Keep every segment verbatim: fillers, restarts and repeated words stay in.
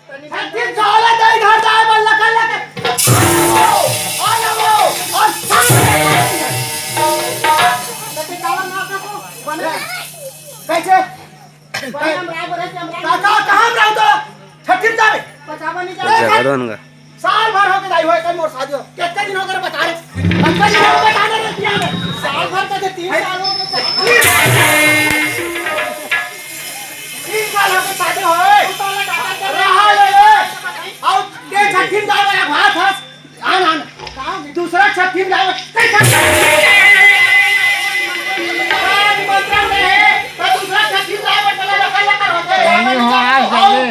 छट्ठी साले दई घर जाए बर लकड़ लेके। आ जाओ, और कैसे? काका, कहाँ में रहू तो? छट्ठी में जावे। जगह दो उनका। साल भर होके दाई होए, कई मोर शादी हो। कितने दिन हो गए बता रहे? कितने दिन हो गए बता रहे, किया में? साल भर का तो तीन साल हो गए। तीन साल होके शादी होए। रहा ले ले। और के छट्ठी में जावे वाला भात हस। आन, आन। दूसरा छट्ठी में जावे। निमंत्रण नहीं है, तो दूसरा छट्ठी में जावे, चला, चला, चला, चला। नहीं हो, आज जावे।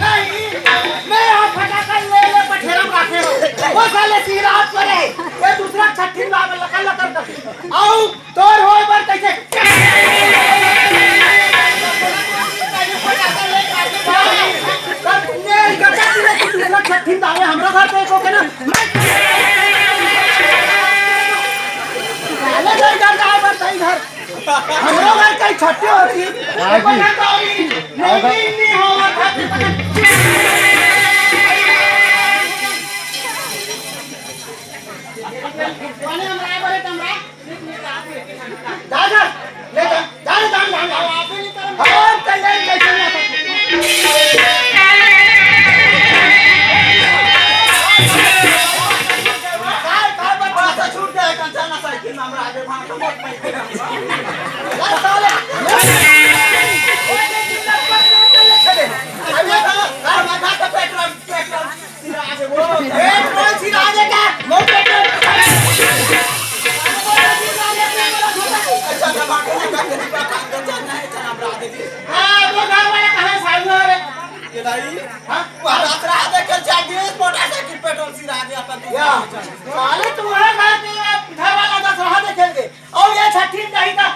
नहीं, मैं यहाँ फटाका ले ले पठेरा में रखे हो। वो साले सीधा हाथ करे। ये दूसरा छट्ठी में आवे, लकर लकर कर। आओ, तोर होए बर कैसे? फटाका ले के आके भाई। तब तुमने इकट्ठा किया कि दूसरा छट्ठी में आवे, हमरा घर पे एक होके ना। साले घर, घर आवे, सही घर। हमरो घर कई छट्टी होती। हाँ जी। पता तो अभी नहीं, नहीं, नहीं होवत है। पानी हम आए बड़े कमरा। जा, जा, ले जा, जा, जा, जा, जा, जा। हम तैयारी कैसे ना कर। काय, काय बच्चा से छूट गया, कंचन साइकिल में हमरा आगे भाग के मत पाई। अरे साले। अरे, अरे, माथा का पेट्रोल, पेट्रोल। पेट्रोल सिरा दे का? हाँ, वो घर वाला कहाँ सालू है रे? ये दाई? हाँ? वो दसरा देखे चालीस मोटरसाइकिल पेट्रोल सिरा दे अपन। या, साले तुम्हारा घर के घर वाला दसरा देखेंगे। अउ ये छट्ठी नहीं था।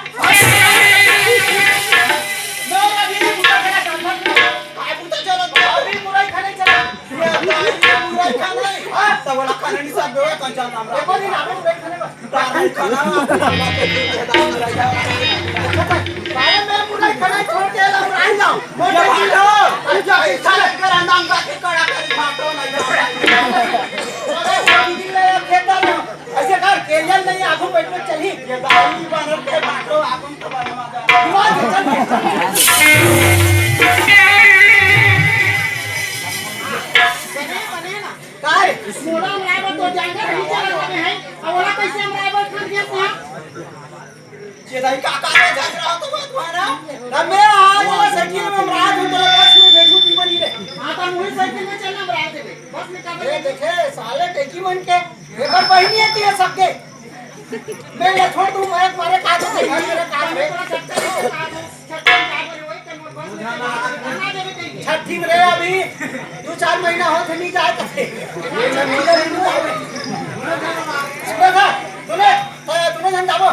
मैं अभी भी बुरा मेरा संगत में। काय बुता चलत बा? अभी बुराई खाने चला। ये दाई, ये बुराई खाने। हाँ, तो बोला खाने नहीं सब बेवा कंचा नाम रहा। देखो नहीं, आपको बुराई खाने बस। दाई खाना। अच्छा, भाई, मैं बुराई खाना छोड़ के ला, आई ना। मैं ये भाई, अच्छा, अच्छा, कर नाम का कड़ा कर भाटो नहीं। अरे, वो दिन ले खेता ना। ऐसे कर, केरियल नहीं, आगू बैठ में चली। ये दाई बानर के बाटो, आगू तो बनवा दे। दिमाग में चल। बने, बने ना। काय? मोला हम रायबर तो जाएंगे, हम चला जाते हैं। अब ओला कैसे हम रायबर खान दिया था? ये दाई का, का, का झगड़ा हो तो बात हुआ ना? ना, मैं आज ये साइकिल में रात हो तो बस में बैठू थी बनी रे। हाँ, तो वही साइकिल में चलना, हम रात में। बस में का ए, देखे, साले टेकी मन के एकर बहिनी आती है सबके। मैं ये छोड़ दूँ, मैं तुम्हारे काज में, मेरे काज में। छठी में रहे अभी, दो चार महीना हो तो नहीं जाए तो। सुनो था, सुनो, तो दोनों जन जाओ।